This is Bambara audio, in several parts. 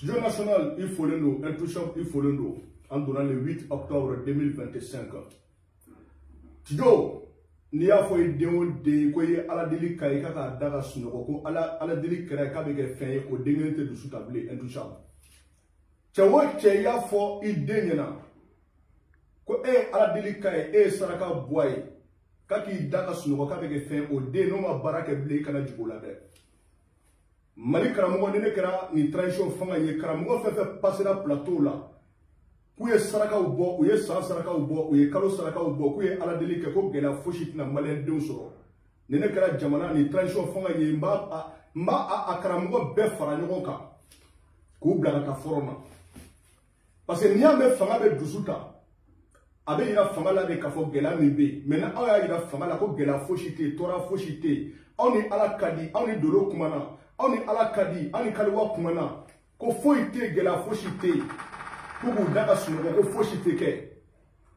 Studio National i folen don, Intouchable i folen don. An donna le 8 octobre 2025. Studio, n'i y'a fɔ i den o den ko i ye Ala deli k'a ye k'a k'a da ka sunɔgɔ, ko Ala deli kɛra k'a bɛ kɛ fɛn ye, o den kelen tɛ dusu ta bilen. Intouchable, cɛ o cɛ i y'a fɔ i den ɲɛna ko e ye Ala deli k'a ye, e ye saraka bɔ a ye k'a k'i da ka sunɔgɔ k'a bɛ kɛ fɛn ye, o den n'o ma baara kɛ bilen, i kana jigin o la dɛ. Mali karamɔgɔ, ni ne kɛra nin transition fanga ye, karamɔgɔ fɛn fɛn pasera plateau la k'u ye sarakaw bɔ, u ye san sarakaw bɔ, u ye kalo sarakaw bɔ, k'u ye Ala deli kɛ ko gɛlɛya fosi tɛna maliyɛn denw sɔrɔ, ni ne kɛra jamana nin transition fanga ye, n b'a a karamɔgɔ bɛɛ fara ɲɔgɔn kan k'u bila ka taa fɔrɔn na. Parce que n'i y'a mɛn fanga bɛ dusu ta, a bɛ yira fanga la de k'a fɔ gɛlɛya min bɛ yen. Mais ni aw y'a yira fanga la ko gɛlɛya fosi tɛ yen, tɔɔrɔ fosi tɛ yen, aw ni Ala ka di, aw ni dolo kumana, aw ni Ala ka di, aw ni kaliwa kumana, ko foyi tɛ yen, gɛlɛya fosi tɛ yen, k'u k'u da ka sunɔgɔ ko fosi tɛ kɛ,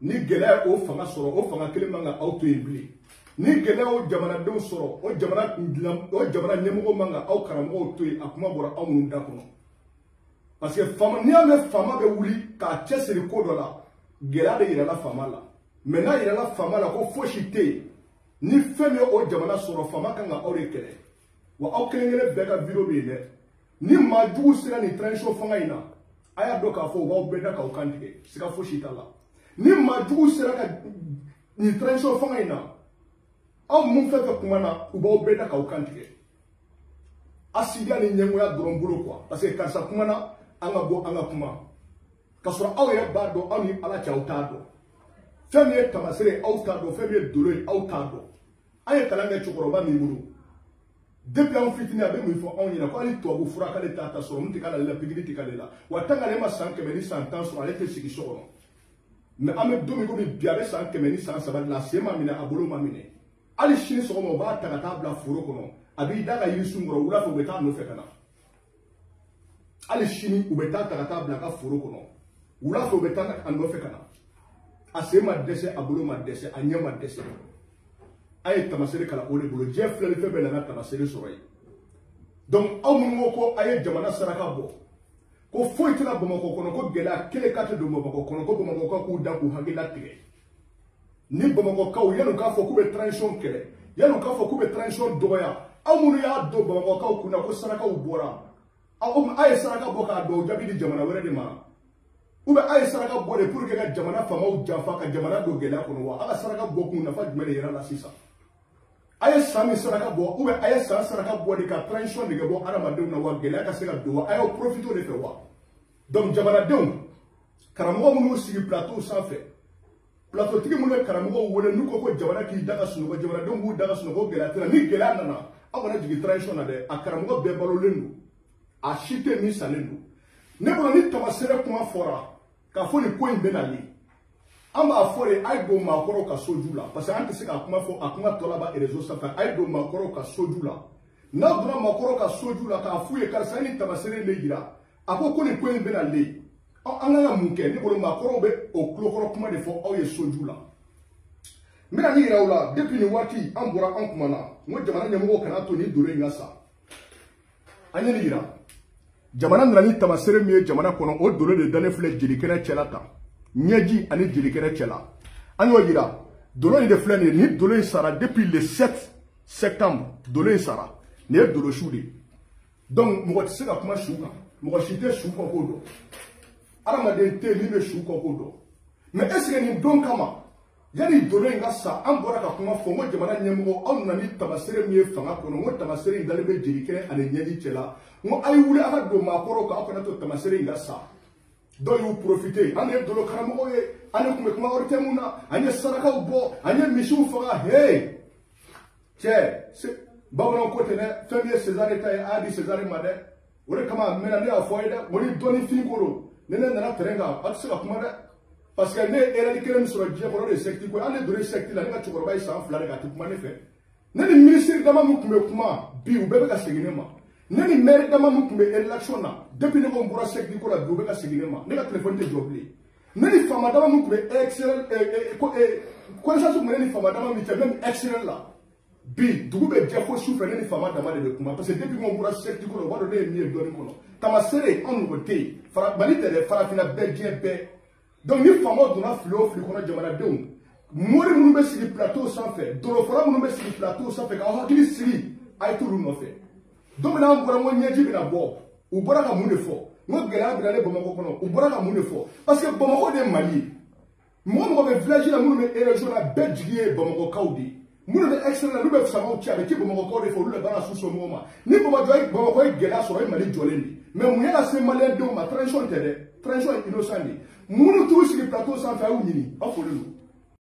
ni gɛlɛya o fanga sɔrɔ, o fanga kelen man ka aw to yen bilen. Ni gɛlɛya o jamanadenw sɔrɔ, o jamana o jamana ɲɛmɔgɔ man ka aw karamɔgɔw to yen. A kuma bɔra aw minnu da kɔnɔ, parce que faama, n'i y'a mɛn faama bɛ wuli k'a cɛsiri ko dɔ la, gɛlɛya de yirala faama la. Mais n'a yirala faama la ko fosi tɛ yen, ni fɛn min ye o jamana sɔrɔ, faama kan ka aw de kɛlɛ. Wa aw kelen kelen bɛɛ ka vidéo bɛ yen dɛ. Ni maa jugu sera nin transition fanga in na, a y'a dɔn k'a fɔ u b'aw bɛɛ da k'aw kan tigɛ, siga fosi t'a la. Ni maa jugu sera ka nin transition fanga in na, aw mun fɛn fɛn kuma na, u b'aw bɛɛ da k'aw kan tigɛ. Asidiya ni ɲɛngoya dɔrɔn bolo quoi, parce que karisa kumana, an ka bɔ an ka kuma, k'a sɔrɔ aw yɛrɛ b'a dɔn, aw ni Ala cɛ, aw t'a dɔn fɛn min ye tamasere ye, aw t'a dɔn fɛn min ye dolo ye, aw t'a dɔn. An ye kalan kɛ cɛkɔrɔba min bolo depuis anw fitinin, a bɛ mun fɔ anw ɲɛna? Ko hali tubabu fura k'ale t'a ta sɔrɔ, mun tɛ k'ale la, pikiri tɛ k'ale la. Wa tant qu'ale ma san 100 ni san 10 sɔrɔ, ale tɛ sigi so kɔnɔ. Mais an bɛ don min komi bi, a bɛ san 100 ni san 3 de la, a sen ma minɛ, a bolo ma minɛ. Hali sini sɔgɔma, u b'a ta ka taa bila foro kɔnɔ, a b'i da ka yirisun kɔrɔ, wula fɛ u bɛ taa nɔfɛ ka na. Hali sini u bɛ taa ta ka taa bila a ka foro kɔnɔ, wula fɛ u bɛ taa a nɔfɛ ka na. A sen ma dɛsɛ, a bolo ma dɛsɛ, a ɲɛ ma dɛsɛ. A ye tamasere kalan o de bolo. Diɲɛ filɛli fɛn bɛɛ nana tamasere sɔrɔ yen. Donc aw minnu ko ko a ye jamana saraka bɔ, ko foyi tɛna Bamakɔ kɔnɔ, ko gɛlɛya kelen k'a tɛ don Bamakɔ kɔnɔ, ko Bamakɔkaw k'u da k'u hakili latigɛ. Ni Bamakɔkaw yan'u k'a fɔ k'u bɛ transition kɛlɛ, yan'u k'a fɔ k'u bɛ transition dɔgɔya, aw minnu y'a don Bamakɔkaw kunna ko sarakaw bɔra, aw ye saraka bɔ k'a dɔn jaabi di jamana wɛrɛ de ma, ou bien aw ye saraka bɔ de pour que ka jamana faamaw janfa ka jamana don gɛlɛya kɔnɔ wa? Aw ka saraka bɔ kun nafa jumɛn de yɛrɛ la sisan? A ye san min saraka bɔ, ou bien a ye san saraka bɔ de ka transition nege bɔ adamadenw na wa, gɛlɛya ka se ka don wa? A y'aw profiter o de fɛ wa? Donc jamanadenw, karamɔgɔ minnu sigi plateau sanfɛ, plateau tigi minnu ye karamɔgɔw wele, n'u ko ko jamana k'i da ka sunɔgɔ, jamanadenw b'u da ka sunɔgɔ, gɛlɛya tɛ na. Ni gɛlɛya nana, aw kana jigin transition na dɛ. A karamɔgɔ bɛɛ balolen don, a si tɛ min salen don. Ne bolo, ni tamasere kuma fɔra k'a fɔ nin ko in bɛ nalen, an b'a fɔ de a ye don maakɔrɔw ka soju la, parce que an tɛ se k'a kuma fɔ, a kuma tɔ laban réseau sanfɛ. A ye don maakɔrɔw ka soju la. N'aw donna maakɔrɔw ka soju la k'a f'u ye karisa ye nin tamasere de yira, a ko ko nin ko in bɛ nalen, an kan ka mun kɛ? Ne bolo, maakɔrɔw bɛ o tulokɔrɔ kuma de fɔ aw ye soju la. N bɛna nin yira aw la. Depuis nin waati an bɔra, an kumana, n ko jamana ɲɛmɔgɔw kana to nin dolo in ka sa. An ye nin yira, jamana nana ni tamasere min ye jamana kɔnɔ, o dolo de dalen filɛ jelikɛnɛ cɛla tan, ɲɛji ani jelikɛnɛ cɛla. An y'o yira, dolo in de filɛ nin ye. Ni dolo in sara depuis le 7 septembre, dolo in sara. Nin ye dolo su de ye. Donc mɔgɔ tɛ se ka kuma su kan, mɔgɔ si tɛ su kɔ ko dɔn, adamaden tɛ yen min bɛ su kɔ ko dɔn. Mais est ce que nin don kama, yanni dolo in ka sa, an bɔra ka kuma fɔ, n ko jamana ɲɛmɔgɔ, aw nana ni tamasere min ye fanga kɔnɔ, n ko tamasere in dalen bɛ jelikɛnɛ ani ɲɛji cɛ la, n ko a ye wuli a ka don maakɔrɔw kan, aw kana to tamasere in ka sa. Dɔw y'u profiter, an de ye dolo karamɔgɔw ye, an de tun bɛ kuma wari na, an ye sarakaw bɔ, an ye misiw faga. Hey cɛ, bamananw ko ten dɛ, fɛn min ye César ta ye, a y'a di César ma dɛ. O de kama a mɛnna, ne y'a fɔ aw ye dɛ, ko ni dɔnnifin ko don, ni ne nana terrain kan, aw tɛ se ka kuma dɛ, parce que ne ye erreur kelen min sɔrɔ diɲɛ kɔnɔ, o de ye secte ko ye. Hali ne donna secte la, ne ka cɛkɔrɔba ye san 2 de kɛ, a tɛ kuma ne fɛ. Ne ni ministre dama min tun bɛ kuma, bi u bɛɛ bɛ ka segin ne ma. Ne ni maire dama min tun bɛ élection na, depuis ne ko n bɔra secte ko la, bi u bɛ ka segin ne ma. Ne ka téléphone tɛ jɔ bilen. Ne ni faama dama min tun bɛ extérieur, connaissance tun bɛ ne ni faama dama min cɛ, même extérieur la, bi dugu bɛ jɛ fo su fɛ, ne ni faama dama de bɛ kuma, parce que depuis n bɔra secte kɔnɔ, u b'a dɔn ne ye min ye dɔɔnin kɔnɔ. Tamasere anw ɲɔgɔn tɛ yen. Mali tɛ dɛ, farafinna bɛɛ, diɲɛ bɛɛ. Donc ni faamaw donna fili o fili kɔnɔ, jamanadenw, mori minnu bɛ sigi plateau sanfɛ, dorofɔla minnu bɛ sigi plateau sanfɛ k'aw hakili sigi, a ye t'olu nɔfɛ. Don min na an bɔra, n ko ɲɛji bɛna bɔ, u bɔra ka mun de fɔ? N ko gɛlɛya bɛna ne Bamakɔ kɔnɔ, u bɔra ka mun de fɔ? Parce que Bamakɔ de ye Mali ye. Mɔgɔ mɔgɔ bɛ village la, minnu bɛ région la, bɛɛ jigi ye Bamakɔkaw de ye. Minnu bɛ extérieur la, n'u bɛ samaw ci, a bɛ ci Bamakɔkaw de fɛ, olu de b'a su somɔgɔw ma. Ni Bamakɔ ye gɛlɛya sɔrɔ, o ye Mali jɔlen de ye. Mais mun y'a lase maliyɛndenw ma? Transition tɛ dɛ, transition ye innocent de ye. Minnu t'u sigi plateau sanfɛ, a y'u ɲini, aw folen don.